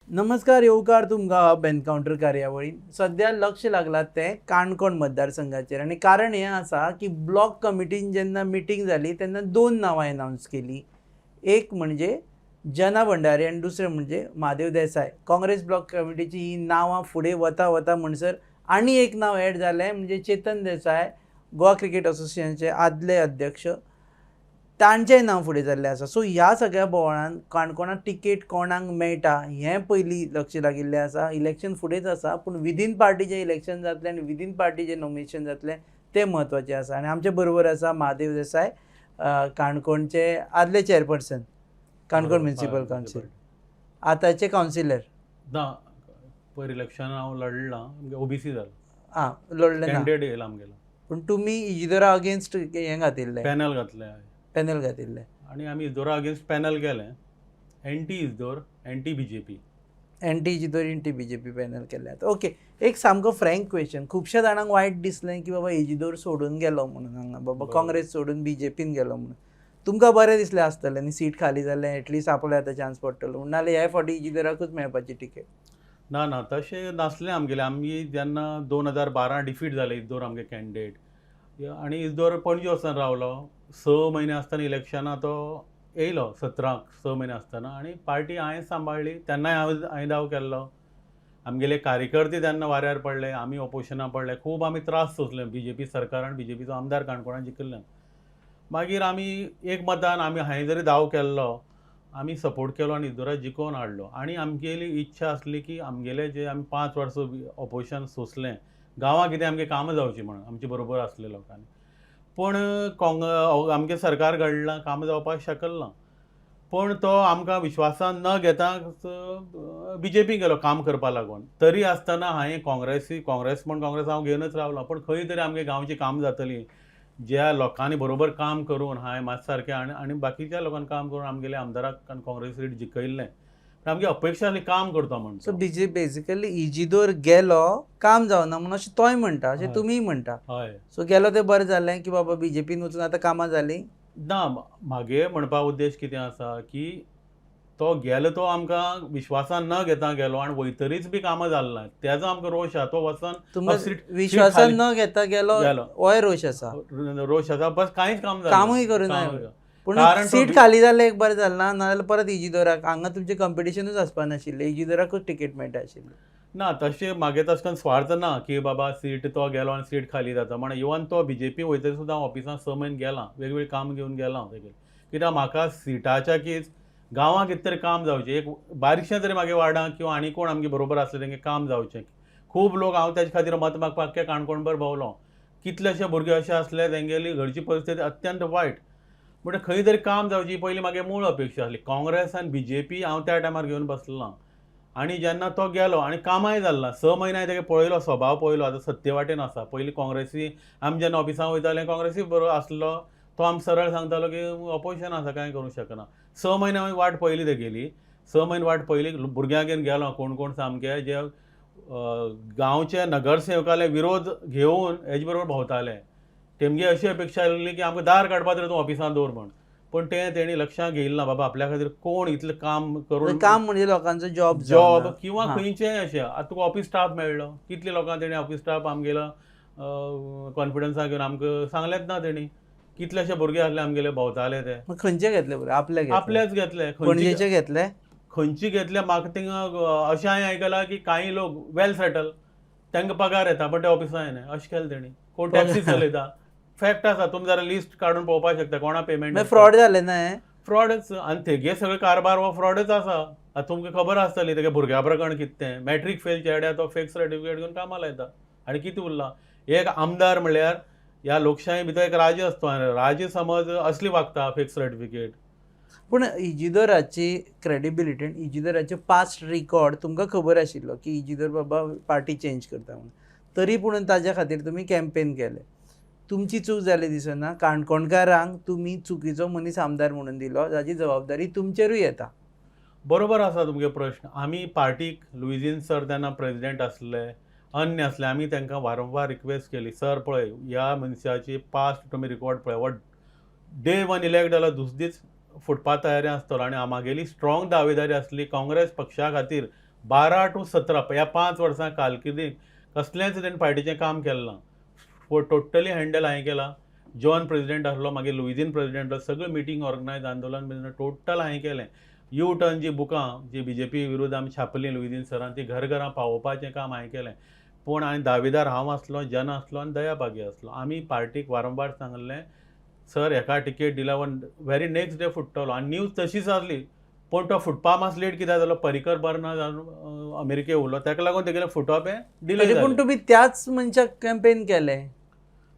नमस्कार, येवकार तुमकां हब एनकावंटर कार्यावळीन. सद्या लक्ष लागलां तें काणकोण मतदारसंघाचेर आनी कारण हें आसा की ब्लॉक कमिटीन जेन्ना मिटींग जाली तेन्ना दोन नांवां एनावन्स केली. एक म्हणजे जना भंडारी आनी दुसरें म्हणजे महादेव देसाय. काँग्रेस ब्लॉक कमिटीची ही नांवां फुडें वता वता म्हणसर आनी एक नांव एड जालें म्हणजे चेतन देसाय, गोवा क्रिकेट असोसिएशनचे आदले अध्यक्ष, तांचेंय नांव फुडें जाल्लें आसा. सो ह्या सगळ्या बोवाळान काणकोणांत तिकेट कोणाक मेळटा हें पयलीं लक्ष लागिल्लें आसा. इलेक्शन फुडेंच आसा पूण विदीन पार्टीचें इलेक्शन जातलें आनी विदीन पार्टीचें नॉमिनेशन जातलें तें म्हत्वाचें आसा. आनी आमचे बरोबर आसा महादेव देसाय, काणकोणचे आदले चेअरपर्सन, काणकोण म्युनिसिपल कावन्सील, आतांचे कावन्सिलर. ना, पयर इलेक्शन हांव लडलां, ओबीसी जालो. आं, लडले ना. कॅन्डिडेट येयला आमगेलो. पूण तुमी इजिदोरा अगेन्स्ट हें घातिल्लें, पॅनल घातलें. पॅनल घातिल्लें. आनी आमी इजदोरा अगेन्स्ट पॅनल गेले, anti Isidore, anti BJP. Anti Isidore, anti BJP panel केलें. ओके, एक सामको फ्रँक क्वेश्चन. खुबश्या जाणांक वायट दिसलें की बाबा इजिदोर सोडून गेलो म्हणून हांगा, बाबा काँग्रेस सोडून बीजेपीन गेलो म्हणून. तुमकां बरें दिसलें आसतलें न्ही, सीट खाली जालें, एटलिस्ट आपल्या आतां चान्स पडटलो म्हणून, नाल्यार ह्या फावटी इजिदोराकूच मेळपाची टिकेट. ना ना, तशें नासलें आमगेलें. आमी जेन्ना 2012 डिफीट जाले इजदोर आमगे कॅन्डिडेट, आनी इजदोर पणजे वचून रावलो 6 म्हयने आसतना इलेक्शनां तो येयलो 17क, 6 म्हयने आसतना, आनी पार्टी हांवें सांबाळ्ळी. तेन्नाय हांवें दाव केल्लो. आमगेले कार्यकर्ते तेन्ना वाऱ्यार पडले, आमी ऑपोजिशनां पडले, खूब आमी त्रास सोंसले बीजेपी सरकार आनी बीजेपीचो आमदार काणकोणान जिखिल्ल्यान. मागीर आमी एक मतान आमी हांवें जरी दाव केल्लो, आमी सपोर्ट केलो आनी इजदोरा जिखोवन हाडलो. आनी आमगेली इच्छा आसली की आमगेले जे आमी 5 वर्सां ऑपोजिशन सोंसलें, गांवां कितें आमगें कामां जावचीं म्हणून आमचे बरोबर आसले लोकांनी. पूण आमगें सरकार घडलां, कामां जावपाक शकल ना, पूण तो आमकां विश्वासान न घेता बीजेपी गेलो काम करपा लागून. तरी आसतना हांवें काँग्रेस म्हण काँग्रेस हांव घेवनच रावलो, पूण खंय तरी आमगे गांवचीं कामां जातलीं ज्या लोकांनी बरोबर काम करून हांवें म्हाज्या सारकें आनी बाकीच्या लोकांनी काम करून आमगेले आमदाराक आनी काँग्रेस सीट जिखयल्लें. पूण आमगे अपेक्षा आसली काम करता म्हण. सो बेजिकली इजिदोर गेलो, काम जावना म्हणून अशें तोय म्हणटा, अशें तुमीय म्हणटा. हय. सो गेलो तें बरें जालें की बाबा बीजेपीन वचून आतां कामां जालीं. ना, म्हागे म्हणपा उद्देश कितें आसा की तो गेलो तो आमकां विश्वासान न घेता गेलो आनी वयतरीच बी कामां जाल ना, तेजो आमकां रोश आसा. तो वचोन विश्वासान न घेता गेलो, होय रोश आसा. रोश आसा, बस कांयच काम जालें, कामूय करूं ना. पूण सीट खाली जालें एक बरें जालें ना, नाजाल्यार परत इजिदोराक हांगा तुमचें कंपिटिशनूच आसपा नाशिल्लें, इजिदोराकूच टिकेट मेळटा आशिल्ली. ना, तशें म्हागे तशें करून स्वार्थ ना की बाबा सीट तो गेलो आनी सीट खाली जाता म्हण. इवन तो बीजेपी वयतरी सुद्दां हांव ऑफिसान 6 म्हयने गेलां, वेगवेगळीं काम घेवन गेलां हांव तेगेलें. कित्याक म्हाका सिटाच्या कीच गांवां कितें तरी काम जावचें, एक बारीकशें तरी म्हागे वार्डांत किंवा आनी कोण आमगे बरोबर आसले तेंगे काम जावचें. खूब लोक हांव तेजे खातीर मत मागपाक आख्ख्या काणकोणभर भोंवलो. कितलेशे भुरगे अशे आसले तेंगेली घरची परिस्थिती अत्यंत वायट, म्हणटा खंय तरी काम जावची पयलीं म्हागे मूळ अपेक्षा आसली. काँग्रेस आनी बीजेपी हांव त्या टायमार घेवन बसलो ना. आनी जेन्ना तो गेलो आनी कामाय जाल ना, 6 म्हयने हांवें तेगे पळयलो, स्वभाव पळयलो, आतां सत्ते वाटेन आसा. पयलीं काँग्रेसी आमी जेन्ना ऑफिसांत वयताले काँग्रेसी बरोबर आसलो, तो आमकां सरळ सांगतालो की ऑपोजिशन आसा, कांय करूंक शकना. 6 म्हयने हांवें वाट पळयली तेगेली, 6 म्हयने वाट पळयली, भुरग्यांक घेवन गेलो, कोण कोण सामके जे गांवचे नगरसेवकाले विरोध घेवन हेजे बरोबर भोंवताले. तेमगे अशी अपेक्षा आसली की आमकां दार काडपा तरी तूं ऑफिसांत दवर म्हण, पूण तें तेणी लक्षांत घेयलें ना. बाबा आपल्या खातीर कोण इतलें काम करून, काम म्हणजे लोकांचो जॉब जॉब किंवा खंयचेय अशें. आतां तुका ऑफिस स्टाफ मेळ्ळो, कितले लोकांक तेणी ऑफिस स्टाफ आमगेलो कॉन्फिडन्सा घेवन आमकां सांगलेंच ना तेणी. कितलेशे भुरगे आसले आमगेले भोंवताले ते. खंयचे घेतले भुरगे? आपले आपलेच घेतले, पणजेचे घेतले. खंयचे घेतले म्हाका थिंगा अशें हांवें आयकलां की कांय लोक वेल सेटल, तांकां पगार येता पण ते ऑफिसां येना, अशें केलें तेणी. कोण टॅक्सी चलयता, फॅक्ट आसा, तुमी जरा लिस्ट काडून पळोवपाक शकता कोणा पेमेंट. फ्रॉड जालें ना हें? फ्रॉडच, आनी तेगे सगळे कारभार हो फ्रॉडच आसा. आतां तुमकां खबर आसतली तेगे भुरग्या प्रकरण कितें तें, मॅट्रीक फेल चेड्या तो फेक सर्टिफिकेट घेवन कामाक लायता आनी कितें उरलां. एक आमदार म्हणल्यार ह्या लोकशाही भितर एक राज्य आसता, राज्य समज असली वागता फेक सर्टिफिकेट. पूण इजिदोराची क्रेडिबिलिटी आनी इजिदोराचे पास्ट रिकॉर्ड तुमकां खबर आशिल्लो की इजिदोर बाबा पार्टी चेंज करता म्हणून, तरी पूण ताज्या खातीर तुमी कॅम्पेन केलें. तुमची चूक जाली दिसना? काणकोणकारांक तुमी चुकीचो मनीस आमदार म्हणून दिलो, ताजी जबाबदारी तुमचेरूय येता. बरोबर आसा तुमगे प्रश्न. आमी पार्टीक लुइझीन सर तेन्ना प्रेजिडेंट आसले, अन्य आसले, आमी तांकां वारंवार रिक्वेस्ट केली, सर पळय ह्या मनशाची पास्ट तुमी रिकॉर्ड पळय, हो डे वन इलेक्ट जालो दुसरे दीस फुटपा तयारी आसतलो. आनी आमगेली स्ट्रॉंग दावेदारी आसली काँग्रेस पक्षा खातीर 12 to 17 ह्या 5 वर्सां कारकिर्दीक कसलेंच तेणें पार्टीचें काम केलें ना, टोटली हँडल हांवें केलां. जॉन प्रेजिडेंट आसलो, मागीर लुइझीन प्रेजिडेंट आसलो, सगळें मिटींग ऑर्गनायज आंदोलन बीन टोटल हांवें केलें. यू टर्न जी बुकां जी बीजेपी विरुद्ध आमी छापलीं लुइझीन सरान, ती घर घरां पावोवपाचें काम हांवें केलें. पूण हांवें दावेदार हांव आसलो, जन आसलो आनी दया पागी आसलो. आमी पार्टीक वारंवार सांगलें, सर हेका टिकेट दिल्या वन व्हेरी नेक्स्ट डे फुट्टलो. आनी न्यूज तशीच आसली, पूण तो फुटपा मातसो लेट कित्याक जालो, परिकर बरो ना जावन अमेरिके उरलो, ताका लागून तेगेलें फुटप हें डिले तरी पूण जालें. तुमी त्याच मनशाक कॅम्पेन केलें.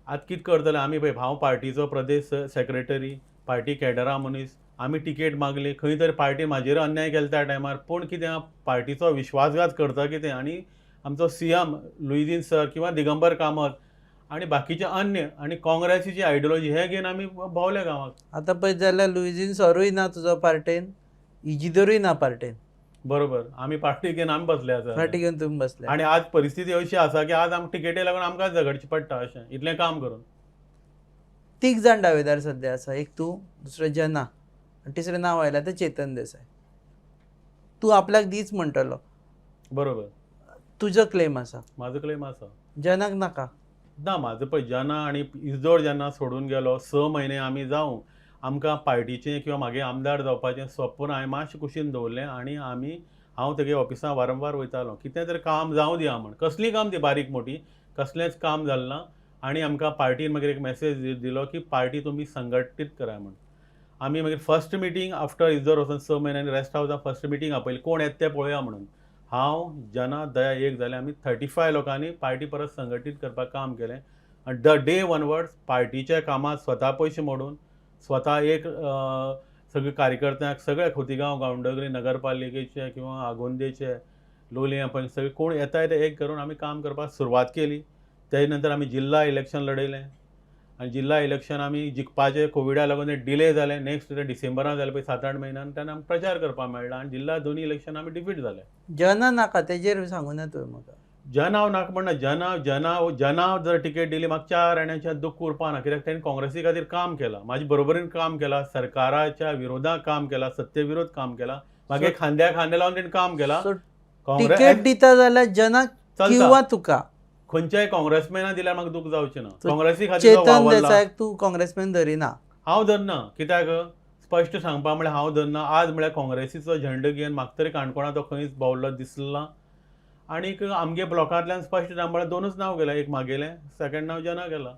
आतां कितें करतले आमी? पळय हांव पार्टीचो प्रदेश सेक्रेटरी, पार्टी कॅडरा मनीस, आमी टिकेट मागली, खंय तरी पार्टी म्हाजेर अन्याय केलो त्या टायमार. पूण कितें आहा, पार्टीचो विश्वासघात करता कितें, आनी आमचो सीएम लुइझीन सर किंवा दिगंबर कामत आनी बाकीचे अन्य आनी काँग्रेसीची आयडियोलॉजी हे घेवन आमी भोंवले गांवाक. आतां पळयत जाल्यार लुइझीन सरूय ना तुजो पार्टेन, इजिदोरूय ना पार्टेन. बरोबर, आमी पार्टी घेवन आमी बसले आसा पार्टी घेवन तुमी बसले. आनी आज परिस्थिती अशी आसा की आज आमकां टिकेटी लागून आमकां झगडचें पडटा अशें इतलें काम करून. 3 जाण दावेदार सद्या आसा, एक तूं, दुसरें जना आनी तिसरें नांव आयलां तें चेतन देसाय. तूं आपल्याक दीच म्हणटलो. बरोबर, तुजो क्लेम आसा. म्हाजो क्लेम आसा. जनाक नाका. ना, म्हाजो पळय जना आनी इजोर जेन्ना सोडून गेलो 6 म्हयने आमी जावं आमकां पार्टीचें किंवा मागीर आमदार जावपाचें सपन हांवें मातशें कुशीन दवरलें आनी आमी हांव तेगे ऑफिसां वारंवार वयतालो, कितें तरी काम जावं दिया म्हण, कसलीं काम ती बारीक मोटी, कसलेंच काम जालें ना. आनी आमकां पार्टीन मागीर एक मॅसेज दिलो की पार्टी तुमी संघटीत कराय म्हण. आमी मागीर फर्स्ट मिटींग आफ्टर इजोर वचून 6 म्हयन्यांनी रेस्ट हावजान फर्स्ट मिटींग आपयली, कोण येता तें पळोवया म्हणून. हांव, जना, दया एक जालें, आमी 35 लोकांनी पार्टी परत संघटीत करपाक काम केलें. आनी the day वनवर्ड्स पार्टीच्या कामांत स्वता पयशे मोडून स्वता एक सगळे कार्यकर्त्यांक सगळे खोतिगांव, गांवडोंगरी नगरपालिकेचे किंवा आगोंदेचे, लोलयें पण सगळे कोण येताय ते एक करून आमी काम करपाक सुरवात केली. तेजे नंतर आमी जिल्हा इलेक्शन लडयलें आनी जिल्हा इलेक्शन आमी जिखपाचें कोविडा लागून ते डिले जालें. नेक्स्ट डिसेंबरान जालें पळय 7-8 म्हयन्यान, तेन्ना आमकां प्रचार करपाक मेळ्ळा आनी जिल्हा दोनी इलेक्शन आमी डिफीट जाले. जना नाका तेजेर सांगूना तुवें म्हाका. जना नाका म्हणना, जना जना जना जर टिकेट दिली म्हाका 4 आण्याचें दुख्ख उरपा ना, कित्याक तेणें काँग्रेसी खातीर काम केलां, म्हाजे बरोबरीन काम केलां, सरकाराच्या विरोधात काम केलां, सत्ते विरोध काम केलां, मागीर खांद्या खांद्या लावन तेणें काम केलां. टिकेट दिता जाल्यार जना किंवा तुका खंयच्याय काँग्रेसमॅना दिल्यार म्हाका दूख जावचें ना. काँग्रेसी खातीर चेतन देसायाक तूं काँग्रेसमॅन धरिना. हांव धरना, कित्याक स्पश्ट सांगपा म्हळ्यार हांव धरना. आज म्हळ्यार काँग्रेसीचो झेंडो घेवन म्हाका तरी काणकोणा तो खंयच भोंवलो दिसलो ना. आनीक आमगे ब्लॉकांतल्यान स्पश्ट सांगपा म्हळ्यार 2च नांव गेलां, एक म्हागेलें, सेकंड नांव जना गेलां,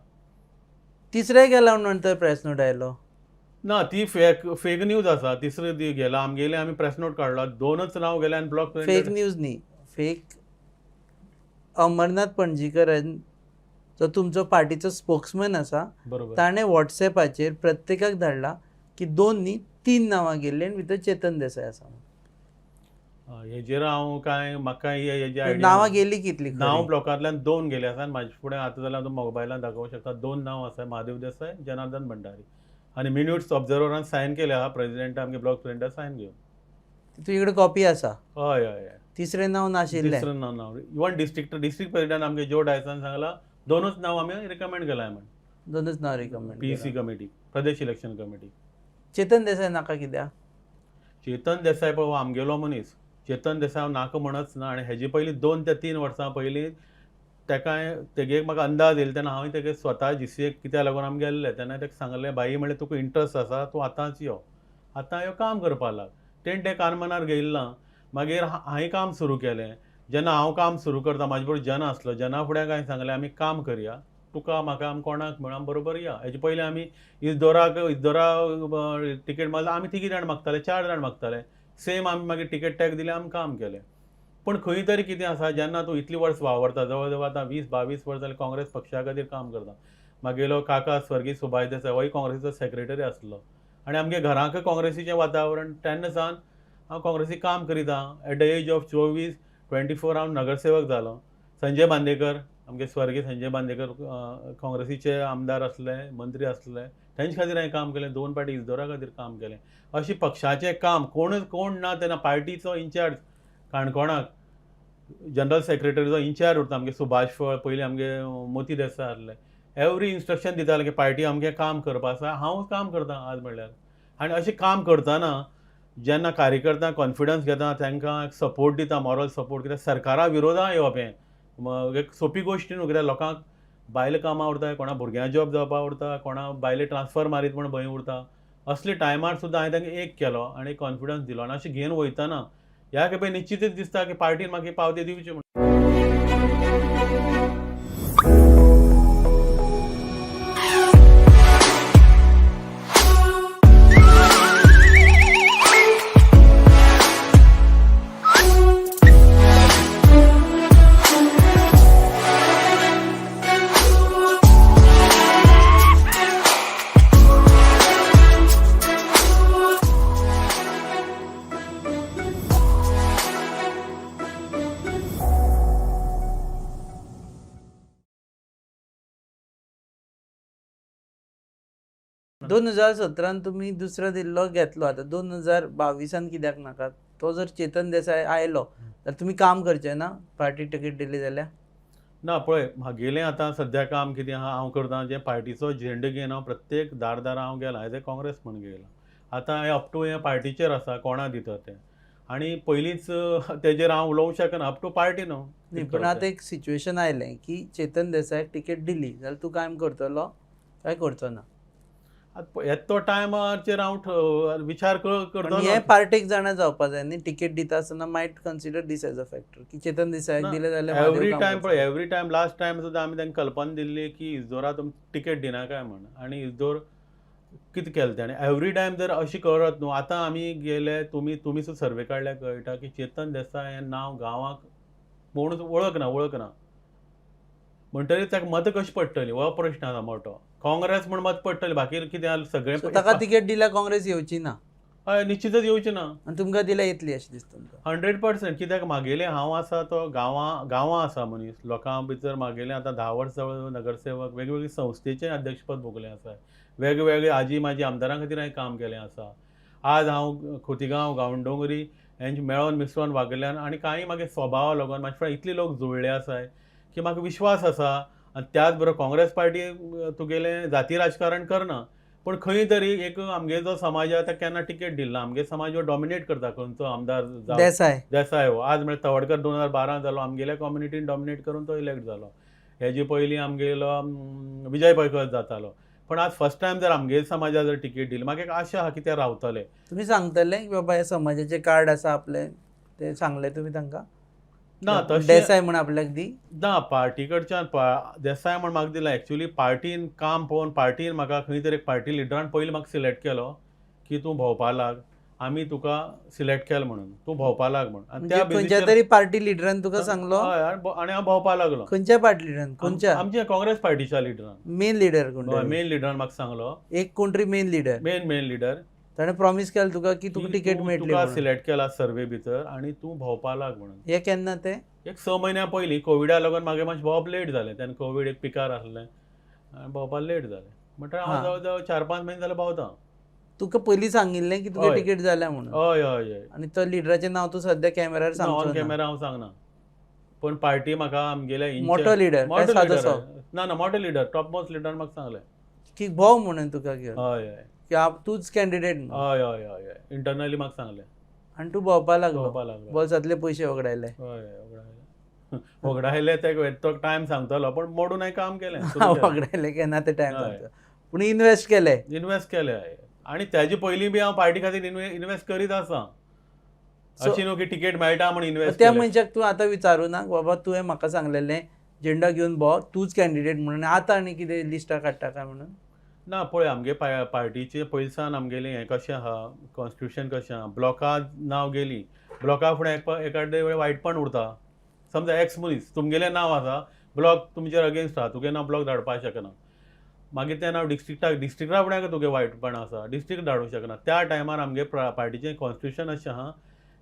तिसरें गेलां म्हणून तर प्रेस नोट आयलो ना. ती फेक न्यूज आसा. तिसरें ती गेलां आमगेलें, आमी प्रेस नोट काडला, 2च नांव गेलें आनी ब्लॉक फेक न्यूज न्ही, फेक. अमरनाथ पणजीकरान जो तुमचो पार्टीचो स्पोक्समॅन आसा, बरोबर, ताणें वॉट्सएपाचेर प्रत्येकाक धाडला की 2 न्ही 3 नांवां गेल्लीं आनी भितर चेतन देसाय आसा. हेजेर हांव कांय म्हाका हेजी नांवां गेली कितली? नांव ब्लॉकांतल्यान 2 गेली आसा आनी म्हाजे फुडें आतां जाल्यार तूं मोबायलान दाखोवंक शकता. 2 नांव आसा, महादेव देसाय, जनार्दन भंडारी. आनी मिन्यूट्स ऑब्जर्वरान सायन केले आहा, प्रेजिडेंट आमगे ब्लॉक प्रेजिडेंटान सायन घेवन. तुजे कडेन कॉपी आसा? हय हय हय. तिसरें नांव नाशिल्लें. तिसरें नांव ना. इवन डिस्ट्रिक्ट प्रेजिडेंट आमगे जो डायसान सांगला 2च नांव आमी रिकमेंड केलां म्हण. 2च नांव recommend. PC committee, Pradesh election committee. Chetan Desai नाका कित्याक? चेतन देसाय पळय हो आमगेलो मनीस. चेतन देसाय हांव नाका म्हणच ना. आनी हेजे पयलीं 2 ते 3 वर्सां पयलीं तेका तेगे म्हाका अंदाज येयलो तेन्ना हांवें तेगे स्वता जी सी एक कित्याक लागून आमी गेल्ले तेन्ना तेका सांगलें, भाई म्हणलें तुका इंट्रस्ट आसा, तूं आतांच यो, आतां यो काम करपा लाग. तेणें तें कान मनार घेयलें ना. मागीर हांवें काम सुरू केलें. जेन्ना हांव काम सुरू करता म्हाजे बरोबर जना आसलो, जना फुडें हांवें सांगलें आमी काम करया, तुका म्हाका आमी कोणाक म्हण आमी बरोबर या. हेजे पयलीं आमी इजदोरा टिकेट मारला, आमी 3 जाण मागताले, 4 जाण मागताले. सेम आमी मागीर टिकेट टॅग दिले, आमी काम केलें. पूण खंय तरी कितें आसा, जेन्ना तूं इतली वर्स वावरता, जवळ जवळ आतां 20-22 वर्स जालें काँग्रेस पक्षा खातीर काम करता. मागेलो काका स्वर्गीय सुभाष देसाय होय काँग्रेसीचो सेक्रेटरी आसलो आनी आमगे घरांकय काँग्रेसीचें वातावरण. तेन्ना सावन हांव काँग्रेसी काम करीत आहा. एट the age of 24 हांव नगरसेवक जालो. संजय बांदेकर, आमगे स्वर्गीय संजय बांदेकर काँग्रेसीचे आमदार आसले, मंत्री आसले, तेंचे खातीर हांवें काम केलें. 2 फावटी इजदोरा खातीर काम केलें. अशें पक्षाचें काम कोणच कोण ना तेन्ना पार्टीचो इन्चार्ज काणकोणाक जनरल सेक्रेटरीचो इन्चार्ज उरता आमगे सुभाष फळ, पयलीं आमगे मोती देसाय आसले. एवरी इन्स्ट्रक्शन दिताले की पार्टी आमगें काम करपा आसा, हांव काम करतां आज म्हणल्यार. आनी अशें काम करतना जेन्ना कार्यकर्ता कॉन्फिडन्स घेता, तांकां सपोर्ट दिता, मॉरल सपोर्ट, कित्याक सरकारा विरोधा येवप हें एक सोंपी गोश्ट न्हू. कित्याक लोकांक बायल कामां उरता, कोणा भुरग्यां जॉब जावपा उरता, कोणा बायले ट्रान्सफर मारीत म्हूण भंय उरता. असले टायमार सुद्दां हांवें तांकां एक केलो आनी कॉन्फिडन्स दिलो आनी अशें घेवन वयतना ह्या खेपे निश्चितच दिसता की पार्टीन म्हाका पावती दिवची म्हूण. दोन 2017 तुमी दुसरो दिल्लो घेतलो, आतां 2022 कित्याक नाका? तो जर चेतन देसाय आयलो जाल्यार तुमी काम करचे ना पार्टी तिकेट दिली जाल्यार? ना, पळय म्हागेलें आतां सद्या काम कितें आहा, हांव करता जें पार्टीचो झेंडो घेवन हांव प्रत्येक दार दारा हांव गेला, एज ए काँग्रेस म्हूण गेला. आतां हें अप टू हें पार्टीचेर आसा कोणा दिता तें, आनी पयलींच तेजेर हांव उलोवंक शकना, अप टू पार्टी न्हू. न्ही, पूण आतां एक सिच्युएशन आयलें की चेतन देसायाक तिकेट दिली जाल्यार तूं काम करतलो काय करचो ना? आतां तो टायमाचेर हांव विचार करतलो. हें पार्टीक जाणा जावपा जाय न्ही, तिकेट दिता आसतना might consider this as a factor की चेतन देसायाक दिलें जाल्यार एवरी टायम. पळय एवरी टायम लास्ट टायम सुद्दां आमी तांकां कल्पना दिल्ली की इजदोरा तुमकां टिकेट दिना काय म्हण, आनी इजदोर कितें केलें तेणें. एवरी टायम जर अशें करत न्हू, आतां आमी गेले, तुमी सुद्दां सर्वे काडल्यार कळटा की चेतन देसाय हें नांव गांवाक कोणूच वळखना म्हणटरीच ताका मतां कशी पडटली हो प्रश्न आसा मोटो. काँग्रेस म्हूण मत पडटली, बाकी कितें सगळें. ताका तिकेट दिल्यार काँग्रेस येवची ना? हय, निश्चितच येवची ना. आनी तुमकां दिल्यार येतली अशें दिसता तुमकां? 100%. कित्याक म्हागेलें हांव आसा तो गांवां आसा मनीस, लोकां भितर म्हागेलें आतां 10 वर्सां नगरसेवक, वेगवेगळे संस्थेचें अध्यक्षपद भोगलें आसा, वेगवेगळे आजी म्हाजी आमदारां खातीर हांवें काम केलें आसा. आज हांव खोतिगांव गांवडोंगरी हेंचे मेळोन मिसळोन वागिल्ल्यान आनी कांय म्हागे स्वभावा लागून म्हाजे फुडें इतले लोक जुळ्ळे आसाय की म्हाका विश्वास आसा. आनी त्याच बरोबर काँग्रेस पार्टी तुगेलें जाती राजकारण करना, पूण खंय तरी एक आमगे जो समाज आहा ताका केन्ना टिकेट दिली ना. आमगे समाज हो डॉमिनेट करता खंयचो आमदार देसाय देसाय हो आज म्हळ्यार तवडकर 2012 जालो, आमगेल्या कम्युनिटीन डॉमिनेट करून तो इलेक्ट जालो. हेजे पयलीं आमगेलो विजय पैकर जातालो. पण आज फर्स्ट टायम जर आमगे समाजा जर टिकेट दिली, म्हाका एक आशा आहा की ते रावतले. तुमी सांगतले की बाबा हे समाजाचे कार्ड आसा आपलें, ते सांगले तुमी तांकां? ना, तशें देसाय म्हण आपल्याक दी ना, पार्टी कडच्यान देसाय म्हण म्हाका दिला. एक्चुली पार्टीन काम पळोवन पार्टीन म्हाका खंय तरी एक पार्टी लिडरान पयलीं म्हाका सिलेक्ट केलो की तूं भोंवपा लाग, आमी तुका सिलेक्ट केलो म्हणून, तूं भोंवपा लाग म्हणून. आनी त्या खंयच्या तरी पार्टी लिडरान तुका सांगलो? हय, आनी हांव भोंवपा लागलो. खंयच्या पार्टी लिडरान? खंयच्या? आमच्या काँग्रेस पार्टीच्या लिडरान. मेन लिडर कोण? मेन लिडरान म्हाका सांगलो. एक कोण तरी मेन लिडर, मेन लिडर ताणें प्रॉमीस केलें तुका की तुका तिकेट मेळटली, तुका सिलेक्ट केला सर्वे भितर आनी तूं भोंवपा लाग म्हणून. हें केन्ना तें? एक 6 म्हयन्या पयलीं. कोविडा लागून म्हागे मातशें भोंवप लेट जालें, तेन्ना कोवीड एक पिकार आसलें आनी भोंवपाक लेट जालें. म्हणटकीर हांव जवळ जवळ 4-5 म्हयने जाले भोंवता. तुका पयलीं सांगिल्लें की तुका तिकेट जाल्या म्हणून? हय हय हय. आनी तो लिडराचें नांव तूं सद्या कॅमेरार सांगचो? ऑन कॅमेरा हांव सांगना, पूण पार्टी म्हाका आमगेल्या मोठो लिडर? ना ना, मोठो लिडर, टॉप मोस्ट लिडरान म्हाका सांगलें की भोंव म्हणून तुका घेवन. हय हय. की तूच कॅन्डिडेट? हय हय हय हय. इंटरनली म्हाका सांगलें आनी तूं भोंवपा लागलो, बोल्सांतले पयशे वगडायले? हय, वगडायले ते तो टायम सांगतलो, पूण मोडून हांवें काम केलें. वगडायले केन्ना ते टायम सांगता, पूण इनवेस्ट केले. इनवेस्ट केले आनी तेजे पयलीं बी हांव पार्टी खातीर इनवेस्ट करीत आसा. अशी न्हू की तिकेट मेळटा म्हूण इनवेस्ट. त्या मनशाक तूं आतां विचारूं ना बाबा तुवें म्हाका सांगलेलें झेंडा घेवन भोंव, तूंच कॅन्डिडेट म्हणून, आतां आनी कितें लिस्टां काडटा काय म्हणून? ना पळय आमगे पार्टीचे पयसान आमगेलें हें कशें आहा, कॉन्स्टिट्युशन कशें आहा, ब्लॉका नांव गेली, ब्लॉका फुडें एकादे वेळ वायटपण उरता. समजा एक्स मनीस तुमगेलें नांव आसा, ब्लॉक तुमचेर अगेन्स्ट आहा, तुगे नांव ब्लॉक धाडपाक शकना. मागीर तें नांव डिस्ट्रिक्टाक, डिस्ट्रिक्टा फुडें तुगे वायटपण आसा, डिस्ट्रिक्ट धाडूंक शकना. त्या टायमार आमगे पार्टीचें कॉन्स्टिट्युशन अशें आहा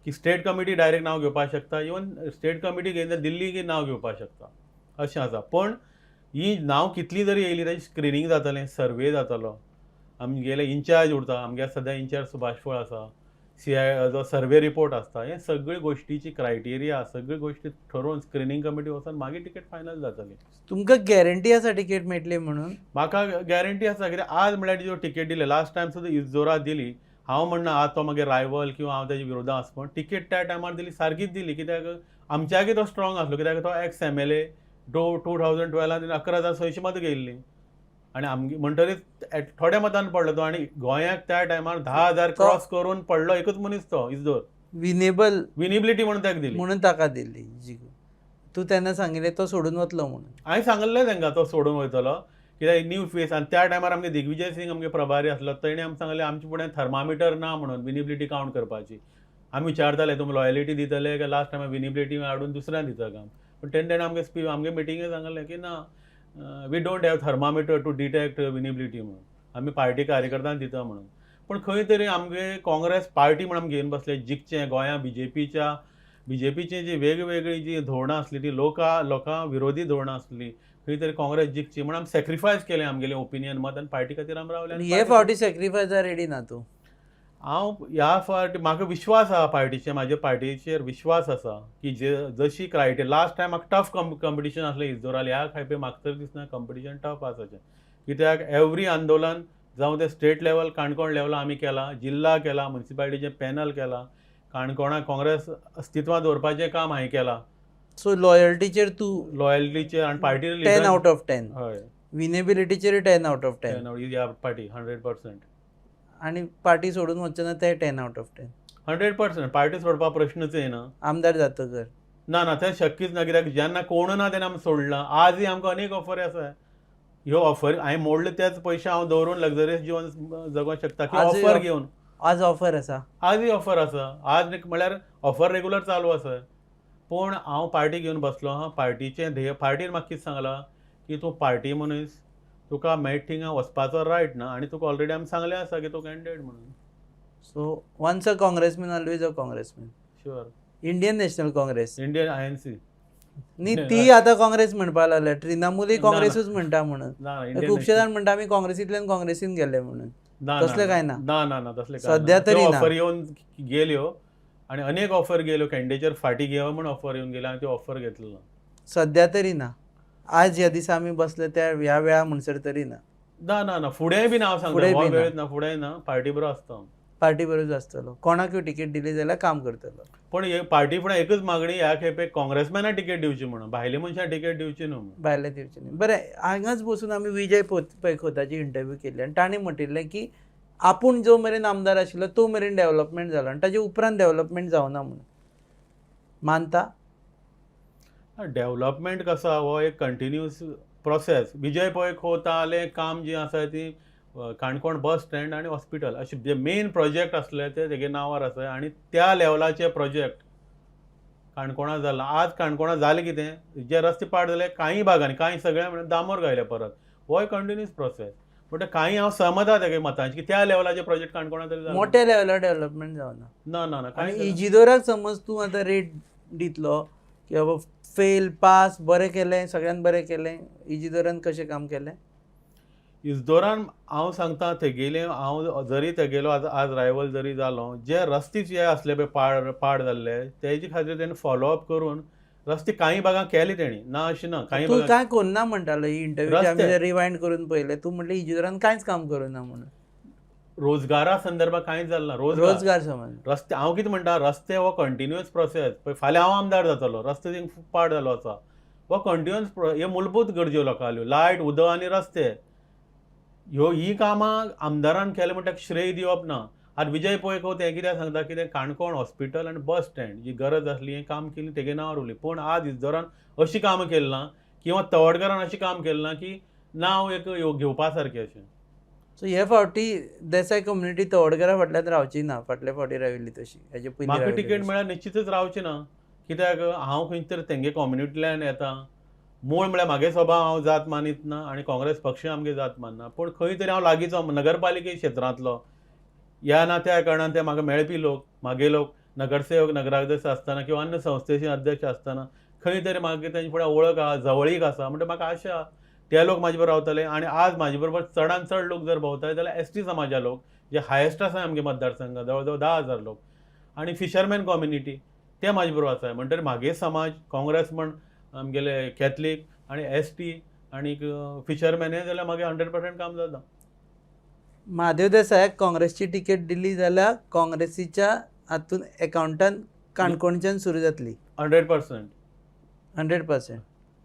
की स्टेट कमिटी डायरेक्ट नांव घेवपाक शकता, इवन स्टेट कमिटी घेयना दिल्लीक नांव घेवपाक शकता, अशें आसा. पण ही नांव कितली जरी येयली ताची स्क्रिनींग जातलें, सर्वे जातलो, आमगेले इन्चार्ज उरता, आमगे सद्या इन्चार्ज सुभाष फळ आसा, सीआय जो सर्वे रिपोर्ट आसता, हे सगळे गोश्टीची क्रायटेरिया सगळी गोश्टी ठरोवन स्क्रिनींग कमिटी वचोन मागीर तिकेट फायनल जातली. तुमकां गॅरंटी आसा तिकेट मेळटली म्हणून? म्हाका गॅरंटी आसा, कित्याक आज म्हळ्यार ज्यो तिकेट दिले लास्ट टायम सुद्दां इजोरा दिली, हांव म्हणना आज तो मागीर रायवल किंवा हांव तेजे विरोधा आसा, पूण तिकेट त्या टायमार दिली, सारकीच दिली, कित्याक आमच्याकय तो स्ट्रॉंग आसलो, कित्याक तो एक्स MLA 2012 11,600 मतां घेयल्ली आनी आमगे म्हणटरीच थोड्या मतान पडलो तो, आनी गोंयाक त्या टायमार 10,000 क्रॉस करून पडलो एकूच मनीस तो इजोर. विनेबल विनेबिलिटी म्हणून ताका दिली, म्हणून ताका दिल्ली. जी तूं तेन्ना सांगिल्लें तो सोडून वतलो म्हणून. हांवें सांगिल्लें तांकां तो सोडून वयतलो, कित्याक न्यू फेस. आनी त्या टायमार आमगे दिग्विजय सिंग आमगे प्रभारी आसलो, तेणें आमकां सांगलें आमचे फुडें थर्मामिटर ना म्हणून विनेबिलिटी कावंट करपाची. आमी विचारताले तुमी लॉयलिटी दितले काय लास्ट टायमार विनेबिलिटी हाडून दुसऱ्यान दिता काम, पूण तेणें आमगे आमगे मिटिंगे सांगलें की ना, we don't have thermometer to detect winnability म्हणून, आमी पार्टी कार्यकर्त्यांक दिता म्हणून. पूण खंय तरी आमगे काँग्रेस पार्टी म्हण आमी घेवन बसले जिखचें गोंया बीजेपीची जी वेगवेगळी जी धोरणां आसली ती लोकां विरोधी धोरणां आसली, खंय तरी काँग्रेस जिखची म्हण आमी सॅक्रिफायस केलें आमगेलें ओपिनियन मत आनी पार्टी खातीर आमी रावले. हे फावटी सॅक्रिफायसा रेडी ना तूं? हांव ह्या फावटी म्हाका विश्वास आहा पार्टीचेर, म्हाज्या पार्टीचेर विश्वास आसा की जे जशी क्रायटेरिया लास्ट टायम म्हाका टफ कंपिटिशन आसलें इजोराल, ह्या खेपे म्हाका तरी दिसना कंपिटिशन टफ आसा अशें, कित्याक एवरी आंदोलन जावं तें स्टेट लेवल काणकोण लेवला आमी केलां, जिल्ला केला, मुन्सिपालिटीचें पॅनल केलां, काणकोणा काँग्रेस अस्तित्वांत दवरपाचें काम हांवें केलां. सो लॉयल्टीचेर तूं लॉयल्टीचेर आनी पार्टी 10 आउट ऑफ 10, हय, विनेबिलिटीचेर 10 आउट ऑफ 10, ह्या पार्टी 100%, आनी पार्टी सोडून वचचें ना ते 10 आउट ऑफ 10, 100%. पार्टी सोडपा प्रश्नच येना आमदार जातकर ना ना तें शक्यच ना, कित्याक जेन्ना कोण ना तेन्ना आमी सोडलां. आजय आमकां अनेक ऑफरी आसा, ह्यो ऑफर हांवें मोडले तेच पयशे हांव दवरून लग्जरियस जिवन जगोंक शकता की ऑफर घेवन. आज ऑफर आसा, आजय ऑफर आसा, आज म्हळ्यार ऑफर रेगुलर चालू आसा, पूण हांव पार्टी घेवन बसलो आहा. पार्टीचें ध्येय, पार्टीन म्हाका कितें सांगलां की तूं पार्टी मनीस, तुका मिटिंगा वचपाचो रायट ना, आनी तुका ऑलरेडी आमी सांगलें आसा की तूं कॅन्डिडेट म्हणून. So once a Congressman always a Congressman. Sure. Indian National Congress, Indian INC न्ही, ती आतां काँग्रेस म्हणपाक लागल्या, तृणमूलय काँग्रेसूच म्हणटा म्हणून. खुबशे जाण म्हणटा आमी काँग्रेसींतल्यान काँग्रेसीन गेले म्हणून, तसलें कांय ना. ना ना ना तसलें सद्या तरी ना. ऑफर येवन गेल्यो आनी अनेक ऑफर गेल्यो, कॅन्डिडेचर फाटीं घेव म्हूण ऑफर येवन गेल्यो आनी त्यो ऑफर घेतलो ना सद्या तरी ना. आज ह्या दिसा आमी बसले त्या ह्या वेळा म्हणसर तरी ना. ना ना ना फुडें बी हांव सांगता, हो वेळ ना, फुडें ना, पार्टी बरो आसता, पार्टी बरोच आसतलो, कोणाकूय तिकेट दिली जाल्यार काम करतलो. पण हे पार्टी फुडें एकच मागणी, ह्या खेपे काँग्रेसमॅनाक तिकेट दिवची म्हणून, भायले मनशांक तिकेट दिवची न्हू म्हणून, भायले दिवचे न्ही. बरें, हांगाच बसून आमी विजय पै खोताची इंटरव्यू केली आनी ताणें म्हणिल्लें की आपूण जो मेरेन आमदार आशिल्लो तो मेरेन डेव्हलपमेंट जालो आनी ताजे उपरांत डेव्हलपमेंट जावना म्हणून. मानता? डेव्हलपमेंट कसो आहा हो एक कंटिन्युअस प्रोसेस. विजय पै खोतालें काम जी आसा ती काणकोण बस स्टँड आनी हॉस्पिटल अशे जे मेन प्रोजेक्ट आसले ते तेगे नांवार आसा, आनी त्या लेवलाचे प्रोजेक्ट काणकोणा जाला. आज काणकोणा जालें कितें, जे रस्ते पाड जाले कांय भागांनी, कांय सगळ्या म्हणल्यार डांबर घायले परत, हो एक कंटिन्युअस प्रोसेस. म्हणटा कांय हांव सहमत आहा तेगे मतांचे की त्या लेवलाचे प्रोजेक्ट काणकोणा तरी जाला, मोठ्या लेवलार डेव्हलपमेंट जावना. ना ना ना. आनी इजिदोराक समज तूं आतां रेट दितलो की बाबा फेल पास बरें केलें, सगळ्यान बरें केलें, इजिदोरान कशें काम केलें? इजदोरान हांव सांगता तेगेलें, हांव जरी तेगेलो आज रायवल जरी जालो, जे रस्ते जे आसले पळय पाड जाल्ले तेजे खातीर तेणें फॉलोअप करून रस्ते कांय भागां केले तेणी, ना अशें ना. कांय तूं कांय करुना म्हणटालो ही इंटरव्यू आमी रिवायंड करून पळयलें, तूं म्हणलें इजिदोरान कांयच काम करुना म्हणून. रोजगारा संदर्भात कांयच जालें ना. रोजगार समज रस्ते, हांव कितें म्हणटा, रस्ते हो कंटिन्युअस प्रोसेस. पळय फाल्यां हांव आमदार जातलो, रस्ते थिंग पाड जालो आसा, हो कंटिन्युअस, ह्यो मूलभूत गरज्यो लोकांल्यो, लायट, उदक आनी रस्ते, ह्यो ही कामां आमदारान केलें म्हण ताका श्रेय दिवप ना. आतां विजय पै खोत हें कित्याक सांगता, कितें काणकोण हॉस्पिटल आनी बस स्टँड जी गरज आसली हें काम केलें तेगे नांवार उरली, पूण आज इजदोरान अशीं कामां केलीं ना किंवा तवडकारान अशें काम केलें ना की नांव एक घेवपा सारकें अशें. सो हे फावटी देसाय कम्युनिटी तवडकरा फाटल्यान रावची ना, फाटले फावटी राविल्ली तशी, हेजे पयलीं म्हाका राविल्ली तिकेट तशी. म्हळ्यार निश्चितच रावची ना, कित्याक हांव खंय तरी तेंगे कम्युनिटींतल्यान येता. मूळ म्हळ्यार म्हागे स्वभाव हांव जात मानीत ना आनी काँग्रेस पक्ष आमगे जात मानना, पूण खंय तरी हांव लागींचो नगरपालिके क्षेत्रांतलो ह्या ना त्या कारणान ते म्हाका मेळपी लोक, म्हागे लोक नगरसेवक नगराध्यक्ष आसतना किंवा अन्य संस्थेचे अध्यक्ष आसतना खंय तरी म्हाका तेंचे फुडें वळख आहा, जवळीक आसा, म्हणटा म्हाका आशा आहा ते लोक म्हाजे बरोबर रावतले. आनी आज म्हाजे बरोबर चडान चड लोक जर भोंवताले जाल्यार एस टी समाजा लोक जे हायेस्ट आसा आमगे मतदारसंघात, जवळ जवळ 10,000 लोक, आनी फिशरमॅन कम्युनिटी ते म्हाजे बरोबर आसा. म्हणटकीर म्हागे समाज काँग्रेस म्हण आमगेले कॅथलीक आनी एस टी आनीक फिशरमॅन हे जाल्यार म्हागे 100% काम जाता. महादेव देसायाक काँग्रेसची तिकेट दिली जाल्यार काँग्रेसीच्या हातून एकावंटान काणकोणच्यान सुरू जातली. 100%. 100%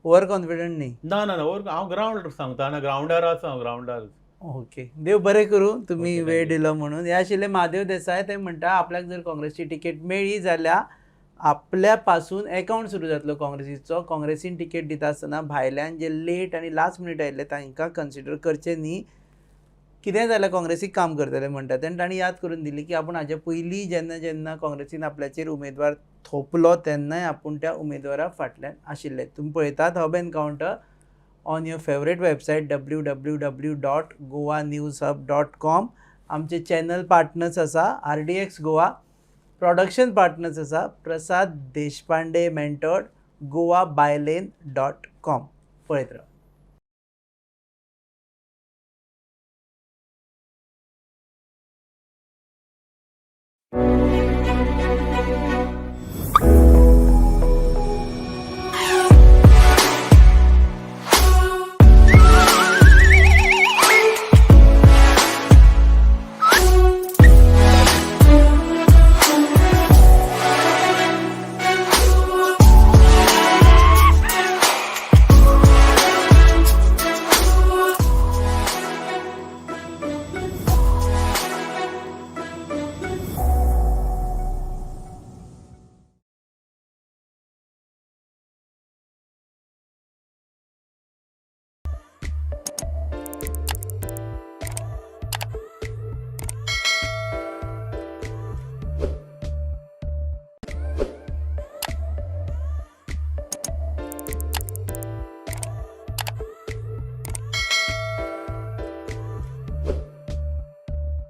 ओवर कॉन्फिडंट न्ही? ना ना ना, हांव ग्रावंड सांगता ना, ग्रावंडार आसा हांव, ग्रावंडार. ओके, देव बरें करूं, तुमी Okay, वेळ thank you. दिलो म्हणून. हे आशिल्ले महादेव देसाय. ते म्हणटा आपल्याक जर काँग्रेसची तिकेट मेळ्ळी जाल्यार आपल्या पासून एकावंट सुरू जातलो काँग्रेसीचो. काँग्रेसीन तिकेट दिता आसतना भायल्यान जे लेट आनी लास्ट मिनीट आयिल्ले तांकां कन्सिडर करचें न्ही, कितेंय जाल्यार काँग्रेसीक काम करतले म्हणटा. तेन्ना तांणी याद करून दिली की आपूण हाजे पयलीं जेन्ना जेन्ना काँग्रेसीन आपल्याचेर उमेदवार थोपलो तेन्नाय आपूण त्या उमेदवारा फाटल्यान आशिल्ले. तुमी पळयतात hub encounter on your favourite website www.goanewshub.com. आमचे चॅनल पार्टनर्स आसा RDX Goa, production partners आसा प्रसाद देशपांडे मेंटर्ड, goabyline.com. पळयत राव.